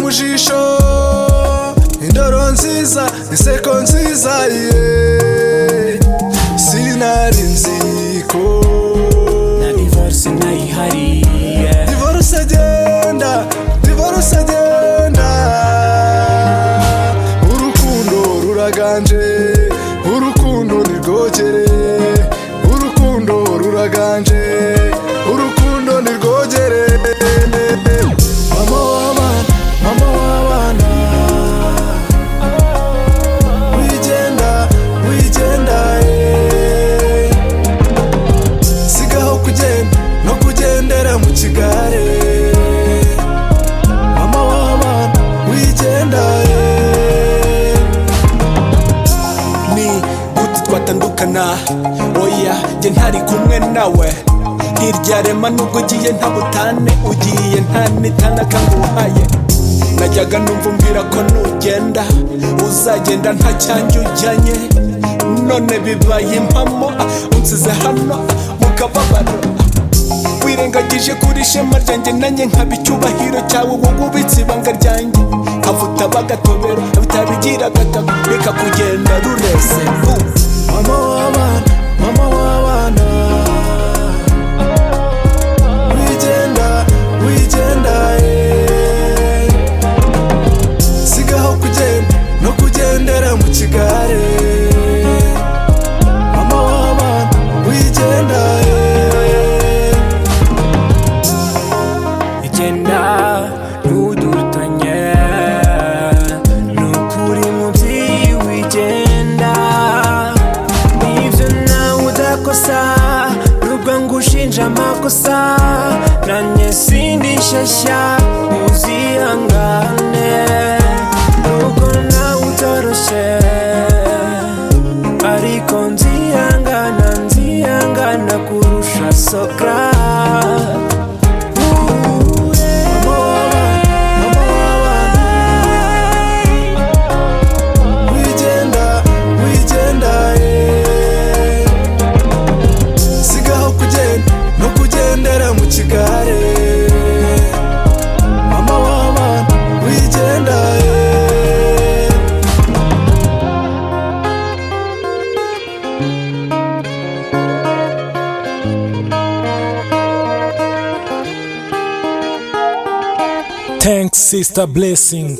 mu jisho, indoro nziza, inseko nziza ye. Sinari nzi ko Na divorce ntayihari, yeah. Divorce agenda, divorce agenda. Urukundo ruraganje, urukundo nirwogere. Urukundo ruraganje, urukundo nirwogere. Mama w'abana, mama w'abana, wigenda, wigenda eh. Sigaho kugenda no kugendera mu kigare. Mama w'abana, wigenda eh. Ni gute twatandukana? Oya, njye ntari kumwe nawe. Hirya rema nubwo ugiye nta butane, ugiye nta n'itanaka nguhaye. Najyaga numva umbwira ko nugenda uzagenda nta cyanjye ujyanye, none bibaye impamo. Unsize hano mu kababaro, wirengagije kuri ishema ryanjye, nanjye nkaba icyubahiro cyawe. Wowe ubitse ibanga ryanjye, kavuta bagatobero bitabigira gatatu. Reka kugenda rureze. Mama w'abana, mama w'abana, wigenda, wigenda eh. Sigaho kugenda no kugendera mu kigare. Mama w'abana, wigenda eh. Igenda ntudutanye, nukuri mubyeyi wigenda. Nibyo nawe udakosa, nubwo ngushinja amakosa, nanjye sindi shyashya, uzihangane. Nubwo nawe utoroshye, ariko nzihangana, nzihangana kurusha Sokrate. Mama w'abana, mama w'abana, wigenda, wigenda eh. Sigaho kugenda no kugendera mu kigare. Mama w'abana, wigenda eh. Thanks, Sister Blessing.